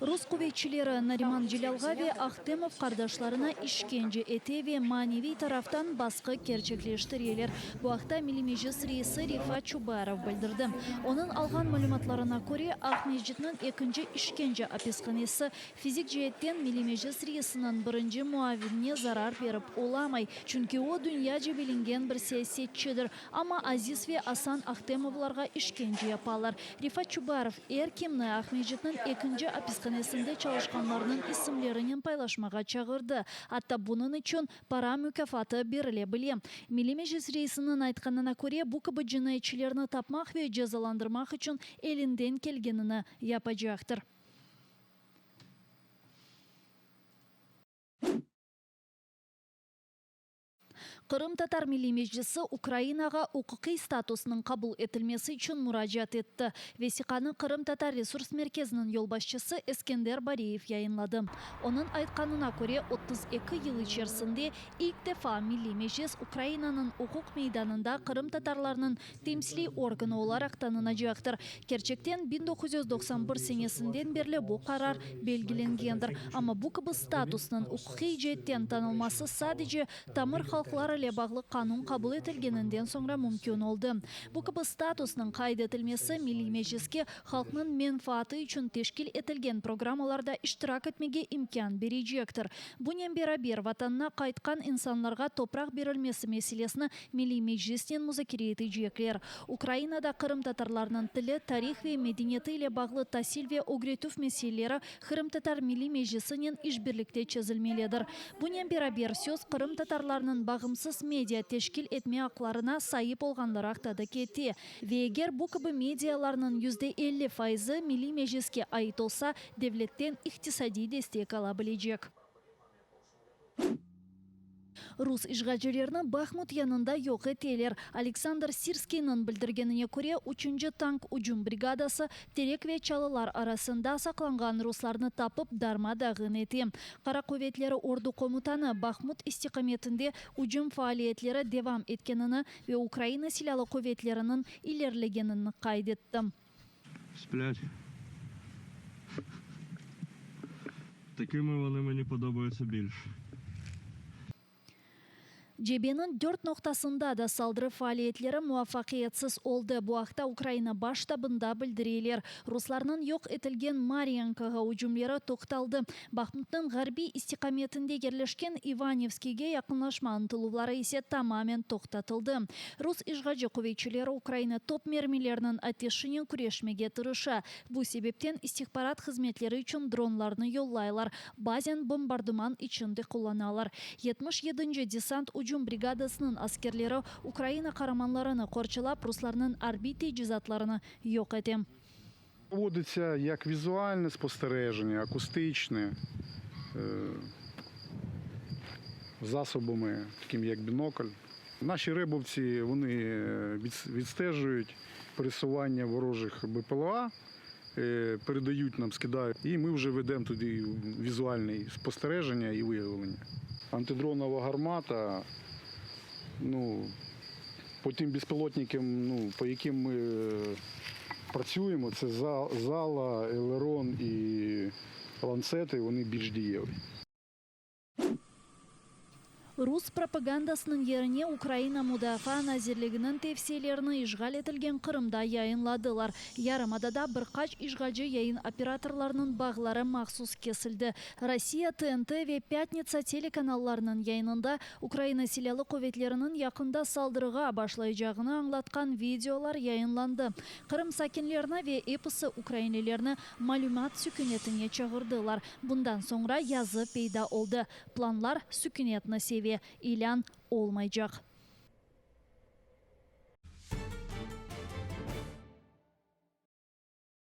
Rus quvetçileri Nariman Celâlğa ve Ahtemov qardaşlarına işkence ete ve maneviy taraftan basqı kerçekleştireler. Bu aqta Milliy Meclis reisi Refat Çubarov bildirdi. Onıñ alğan malümatlarına köre, Aqmescitniñ ekinci işkence apishanesi fizik ceetten Milliy Meclis reisiniñ birinci muavinine zarar berip olamay, çünki o dünyaca bilingen bir siyasetçidir. Amma Aziz ve Asan Ahtemovlarğa işkence yapalar. Refat Çubarov, er kimni Aqmescitniñ ekinci apishanesinde çalışqanlarnıñ isimlerinen paylaşmağa çağırdı, atta bunıñ içün para mukâfatı berile bile. Milliy Meclis reisiniñ aytqanına köre, bu kibi cinayetçilerni tapmaq ve cezalandırmaq içün elinden kelgenini yapacaqtır. Qırımtatar Milliy Meclisi Ukrainağa uquqiy statusnıñ qabul etilmesi içün muracaat etti. Vesiqanı Qırımtatar resurs merkeziniñ yolbaşçısı Eskender Bariyev yayınladı. Onıñ aytqanına köre, 32 yıl içerisinde ilk defa Milliy Meclis Ukrainanıñ uquq meydanında qırımtatarlarnıñ temsiliy organı olaraq tanınacaqtır. Kerçekten, 1991 senesinden berli bu qarar belgilengendir, amma bu kibi statusnıñ uquqiy ceetten tanılması sadece tamır halqlar ile bağlı qanun qabul etilgeninden soñra mümkün oldı. Bu kibi statusnıñ qayd etilmesi Milliy Mecliske halqnıñ menfaatı içün teşkil etilgen programmalarda iştirak etmege imkân berecektir. Bunen beraber, Vatanına qaytqan insanlarğa topraq berilmesi meselesini Milliy Meclisnen muzakere etecekler. Ukrainada qırımtatarlarnıñ tili, tarih ve medeniyeti ile bağlı tasil ve ögretüv meseleleri Qırımtatar Milliy Meclisinen işbirlikte çezilmelidir. Bunen beraber, söz qırımtatarlarnıñ bağımsız media teşkil etme aqlarına saip olğanları aqta da kete. Ve eger bu kibi medialarnıñ 50% faizi Milliy Mecliske ait olsa, devletten iqtisadiy destek ala bilecek. Rus işğalcilerni Bahmut yanında yoq eteler. Aleksandr Sirskiyniñ bildirgenine köre, üçünci tank ücüm brigadası terek ve çalılar arasında saqlanğan ruslarnı tapıp darma-dağın ete. Qara quvetleri ordu komutanı Bahmut istiqametinde ücüm faaliyetleri devam etkenini ve Ukraina Silâlı quvetleriniñ ilerilegenini qayd etti. Сплять. Такими вони мені подобаються більш. Cebeniñ dört noqtasında da saldırı faaliyetleri muvafaqiyetsiz oldı. Bu aqta Ukraina Baş ştabında bildireler. Ruslarnıñ yoq etilgen Maryinkağa ücümleri toqtaldı. Bahmutnıñ ğarbiy istiqametinde yerleşken İvanivskiyge yaqınlaşma ıntıluvları ise tamamen toqtatıldı. Rus işğalci quvetçileri Ukraina top mermileriniñ ateşinen küreşmege tırışa. Bu sebepten istihbarat hızmetleri içün dronlarnı yollaylar, bazen bombardıman içün de qullanalar. Yetmiş yedinci desant ücüm brigadasınıñ askerleri Ukraina qaramanlarını qorçalap, ruslarnıñ arbiy tecizatlarını yoq ete. Проводиться як візуальне спостереження, акустичне, засобами, такими як бінокль. Наші ребовці вони відстежують пересування ворожих БПЛА, передають нам, скидають, і ми вже ведемо туди візуальне спостереження і виявлення. Антидронова гармата, ну, по тим безпілотникам, ну, по яким ми працюємо, це Зала, Елерон і ланцети, вони більш дієві. Rus propagandasınıñ yerine Ukraina Mudafaa nazirliginiñ tevsiyelerini işğal etilgen Qırımda yayınladılar. Yarımadada bir qaç işğalci yayın operatorlarınıñ bağları mahsus kesildi. Rossiya TNT ve Pâtnitsa telekanallarınıñ yayınında Ukraina Silâlı quvetleriniñ yaqında saldırığa başlaycağını añlatqan videolar yayınlandı. Qırım sakinlerini ve episi ukrainlilerni malümat sükünetine çağırdılar. Bundan soñra yazı peyda oldı, Planlar sükünetni seve, ilân olmaycaq.